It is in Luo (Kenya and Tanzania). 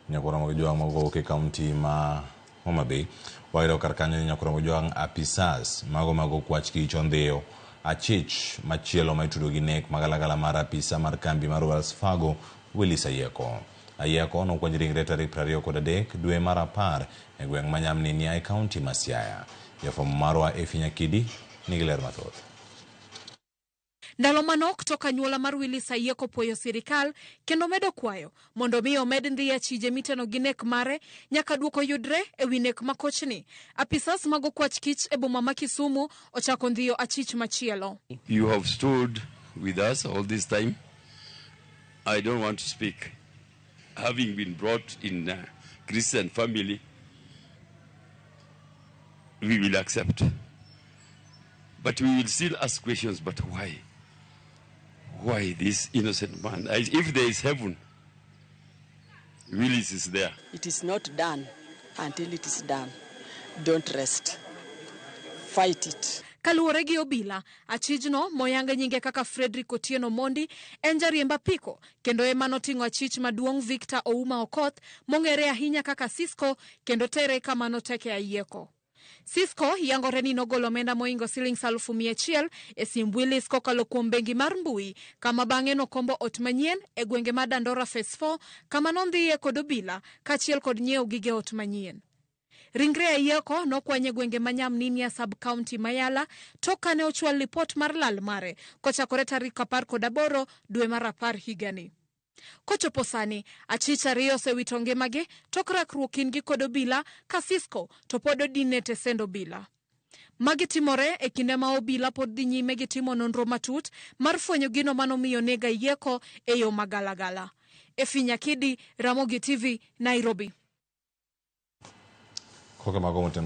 Nyakwar Ramogi Jwang' mowuok e kaunti ma Homa Bay wayudo kar kanyo ni Nyakwar Ramogi Jwang' apisas mago mag okwach kich ondhiyo achich machielo ma itudo gi nek magalagala mar apisa mar kambi mar Wells Fargo Willis Ayieko. Ayieko nokwany ringre tarik 23 dwe mar 10 e gweng' ma Nyamninia e kaunti ma Siaya. Jafwambo marwa Effie Nyakidi nigi ler mathoth. Ndalo manok tok anyuola mar Willis Ayieko puoyo sirikal kendo medo kwayo mondo mi omed ndhiye achije miteno gi nek mare nyaka duoko yudre e wi nek makochni. Apisas mag okwach kich e boma ma Kisumu ochako ndhiyo achich machielo. You have stood with us all this time. I don't want to speak. Having been brought in a Christian family, we will accept. But we will still ask questions, but why? Why this innocent man? If there is heaven, Willis is there. It is not done until it is done. Don't rest. Fight it. Kaluwore gi obila, achijno moyang nyinge kaka Fredrick Otieno Mondi en jariemb apiko kendo ema noting'o achich maduong' Victor Ouma Okoth mong'ere ahinya kaka Sisco kendo tere kama noteke Ayieko. Sisco yangore ni nogolo omenda moingo siling 100,000 e simb Willis kokalo kuom bengi mar mbui kama bang'e nokombo ot manyien e gwenge ma Dandora Phase 4 kama nondhiye kod obila kaachiel kod nyiewo gige ot manyien. Ringre Ayieko nokwany e gwenge ma Nyamninia sub-county ma Yala tok kane ochwal lipot mar lal mare kochakore tarik 18 dwe mar 10 higani. Kochopo sani, achich ariyo osewito ngimagi tok rakruok kindgi kod obila ka Sisco to pod odinne tesend obila. Magi timore e kinde ma obila pod dhi nyime gi timo nonro matut mar fwenyo gino manomiyo neg Ayieko e yo magalagala. Effie Nyakidi, Ramogi TV, Nairobi. Koke mago motenore.